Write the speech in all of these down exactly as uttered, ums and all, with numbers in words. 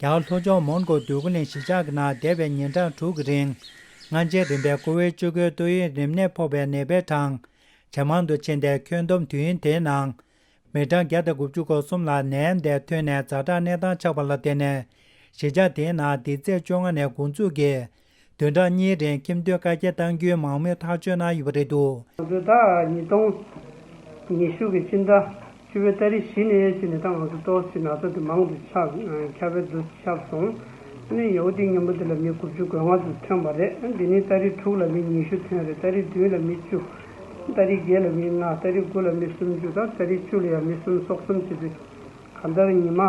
རྒྱ་གར་ལྷོ་ཕྱོགས་མོན་གྷོ་འདོད་རྒུ་གླིང་གཞིས་ཆགས་ཀྱི་ནང་འདས་པའི་ཉིན་གྲངས་དྲུག་གི་རིང་། སྔ་ཆད་རིམ་པས་ཀོ་བིཌ་བཅུ་དགུ་ཏོག་དབྱིབས་རིམས་ནད་ཕོག་པའི་ནད་པའི་གྲངས་ཇེ་མང་དུ་ཕྱིན་ཏེ། ཁྱོན་བསྡོམས་དུས་ཡུན་དེའི་ནང་མི་གྲངས་བརྒྱ་དང་དགུ་བཅུ་གོ་གསུམ་ལ་ནད་ཡམས་དེ་ཐོན་ནས་ཛ་དྲག་གནས་སྟངས་ཆགས་པ་ལ་བརྟེན་ནས། གཞིས་ཆགས་དེའི་ནང་འདི་ཚེས་བཅོ་ལྔ་ནས་འགོ་འཛུགས་ཀྱིས་བདུན་ཕྲག་གཉིས་རིང་ཁྱིམ་སྡོད་བཀའ་རྒྱ་གཏང་རྒྱུའི་མང་མོས་ཐག་གཅོད་གནང་ཡོད་པ་རེད་འདུག། ང་ཚོས་ད་ཉིས་སྟོང་ཉི་ཤུ་གི་ཕྱི་ཟླ་བཅུ་པའི་ཏ་རིག་བཞི་ནས་བྱས་ནས་ད་ང་ཚོ་ཏོག་ཙམ་ན་ཚ་དེ་མང་དུ་ཆགས། ཁྱབ་པའི་འདུ་ཆགས་སོང་། ཨ་ནི་ཡོ་དེ་མཉམ་པོ་དེ་ལ་མི་དགུ་བཅུ་གོ་ལྔ་ཙམ་ཐོན་པ་རེད། ཨ་ནི་དེ་ནས་ཏ་རིག་དྲུག་ལ་མི་ཉི་ཤུ་ཐོན་རེད། ཏ་རིག་བདུན་ལ་མི་བཅུ། ཏ་རིག་བརྒྱད་ལ་མི་ལྔ། ཏ་རིག་དགུ་ལ་མི་སུམ་ཅུ་དང་། ཏ་རིག་བཅུ་ལ་ཡང་མི་སུམ་སོགས་གསུམ་བྱས་ཏེ། གང་ལྟར་ཉི་མ།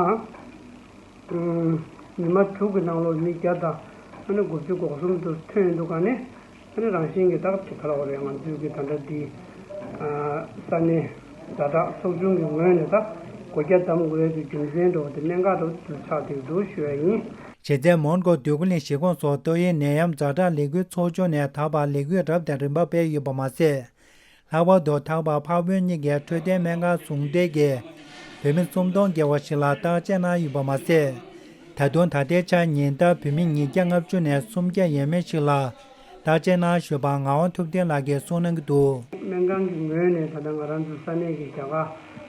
ཉི་མ་དྲུག་གི་ནང་ལོགས་མི་བརྒྱ་དང་ཨ་ནི་དགུ་བཅུ་གོ་གསུམ་དུ་ཐོན་འདུག་ག་ནས། ཨ་ནི་རང་བཞིན་གྱི་ད་ཅིག་ག་ལ་བ་རེད། ང་ཚོའི་གི་ད་ལྟ་འདི་ས་གནས་ཛ་དྲག་ཚོགས་ཆུང་གི་ངོས་ནས་ད་སྒོ་རྒྱ་བསྡམ་དགོས་ཡ་གི་རྒྱུ་མཚན་འདྲ་བོ་དེ་གནད་འགག་འདྲ་བོ་དེ་ཆགས་བསྡད་འདུག་ཞུ་ཡ་ཡིན། གཞི་རྩའི་མོན་གྷོ་འདོད་རྒུ་གླིང་གཞིས་ཁོངས་སུ་ཏོག་དབྱིབས་ནད་ཡམས་ཛ་དྲག་ལས་འགུལ་ཚོགས་ཆུང་ནས་ད་བར་ལས་འགུལ་རབ་དང་རིམ་པ་སྤེལ་ཡོད་པ་མ་ཟད། ལྷག་པར་དུ་ད་བར་འཕགས་བོད་གཉིས་ཀའི་འཕྲོད་བསྟེན་སྨན་ཁང་ཟུང་འབྲེལ་གྱིས་བོད་མི་སུམ་སྟོང་བརྒལ་བ་ཞིག་ལ་བརྟག་དཔྱད་གནང་ཡོད་པ་མ་ཟད། ད་དུང་ད་ལྟའི་ཆར་ཉིན་ལྟར་བོད་མི་ཉིས་བརྒྱ་ལྔ་བཅུ་ནས་སུམ་བརྒྱ་ཡས་མས་ཤིག་ལ་བརྟག་དཔྱད་གནང་བཞིན་པ་ངག་དབང་ཐུབ་བསྟན་ལགས་ཀྱིས་གསུངས་གནང་གི་འདུག། སྨན་ཁང་གི་ངོས་ནས་ད་ལྟ་ང་རང་ཚོ་ས་གནས་ཀྱི་རྒྱ་གར་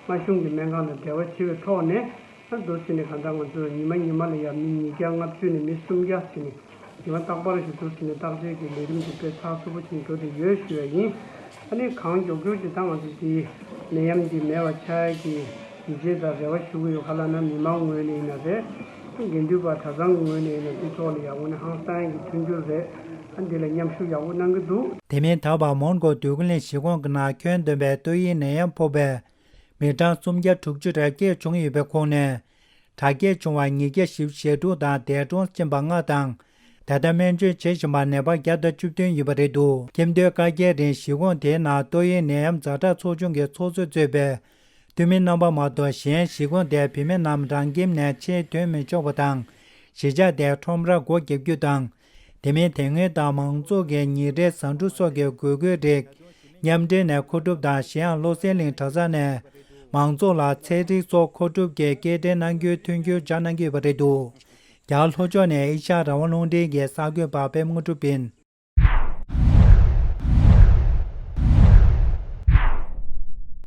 མངའ་གཞུང་གི་སྨན་ཁང་དང་འབྲེལ་བ་བྱེད་པའི་ཐོག་ནས། ད་འདུག་ཟེར་ནས་གང་ལྟར་ང་ཚོས་ཉི་མ་ཉི་མ་ལ་ཡ་མི་ཉིས་བརྒྱ་ལྔ་བཅུ་ནས་མི་སུམ་བརྒྱ་ཟེར་ནས་ཉི་མ་རྟག་པར་ཞིག་འདུག་ཟེར་ནས་བརྟག་དཔྱད་ཀྱི་ལས་རིམ་དེ་དཔེ་ཚགས་ཚུད་པོ་ཞིག་འགྲོ་བསྡད་ཡོད་ཞུ་ཡ་ཡིན། ཨ་ནི་གང་མགྱོགས་མགྱོགས་ཀྱིས་ད་ང་ཚོ་འདི་ནད་ཡམས་འདི་མེད་པ་ཆགས་ཡ་གི་ཡིད་ཆེས་དང་རེ་བ་ཞུ་གི་ཡོད། ག་ལ་ན་མི་མང་ངོས་ནས་ཡིན་ན་རེད། དགེ་འདུན་པ་གྲྭ་ཚང་ངོས་ནས་ཡིན་ན་འདི་ཐོག་ལ་ཡག་པོ་ནས་ཧང་སང་ཡ་གི་མཐུན་འགྱུར་རེད། ཨ་འདི་ལ་མཉམ་ཞུགས་ཡག་པོ་གནང་གི་འདུག། དེ་མིན་ད་བར་མོན་གྷོ་འདོད་རྒུ་གླིང་གཞིས་ཁོངས་ཀྱི་ནང་ཁྱོན་བསྡོམས་པའི་ཏོག་དབྱིབས་ནད་ཡམས་ཕོག་པའི་མི་གྲངས་སུམ་བརྒྱ་དྲུག་ཅུ་རེ་བརྒྱད་བྱུང་ཡོད་པའི་ཁོངས་ནས། དྲག་སྐྱེད་བྱུང་བ་ཉིས་བརྒྱ་བཞི་བཅུ་ཞེ་དྲུག་དང་། འདས་གྲོངས་ཕྱིན་པ་ལྔ་དང་། ད་ལྟ་སྨན་བཅོས་བྱེད་བཞིན་པ་ནད་པ་བརྒྱ་དང་བཅུ་བདུན་ཡོད་པ་རེད་འདུག། ཁྱིམ་སྡོད་བཀའ་རྒྱའི་རིང་གཞིས་ཁོངས་དེའི་ནང་ཏོག་དབྱིབས་ནད་ཡམས་ཛ་དྲག་ཚོགས་ཆུང་གིས་ཚོགས་གཙོས་གཙོས་པའི་འཐུས་མི་རྣམ་པ་མ་གཏོགས་གཞན་གཞིས་ཁོངས་དེའི་བུད་མེད་རྣམས་རང་ཁྱིམ་ནས་ཕྱིར་ཐོན་མི་ཆོག་པ་དང་། གཞིས་ཆགས་དེའི་ཁྲོམ་རར་སྒོ་བརྒྱབ་རྒྱུ་དང་། དེ་མིན་དེ་སྔོན་དང་མང་ཚོགས་ཀྱི་ཉིན་རེའི་ཟ་འབྲུ་སོགས་ཀྱི་དགོས་མཁོའི་རིགས་མཉམ་འབྲེལ་ནས་མཁོ་སྒྲུབ་དང་། གཞན་ཡང་བློ་གསལ་གླིང་གྲྭ་ཚང་ནས་མང་ཚོགས་ལ་ཚལ་རིགས་སོགས་མཁོ་སྒྲུབ་ཀྱི་སྐྱེལ་འདྲེན་གནང་རྒྱུའི་མཐུན་འགྱུར་སྦྱར་གནང་གི་ཡོད་པ་རེད་འདུག། རྒྱ་གར་ལྷོ་ཕྱོགས་ནས་ཨེ་ཤ་ཡ་རང་དབང་རླུང་འཕྲིན་གྱི་གསར་འགོད་པ་པད་མ་དངོས་གྲུབ་ཡིན།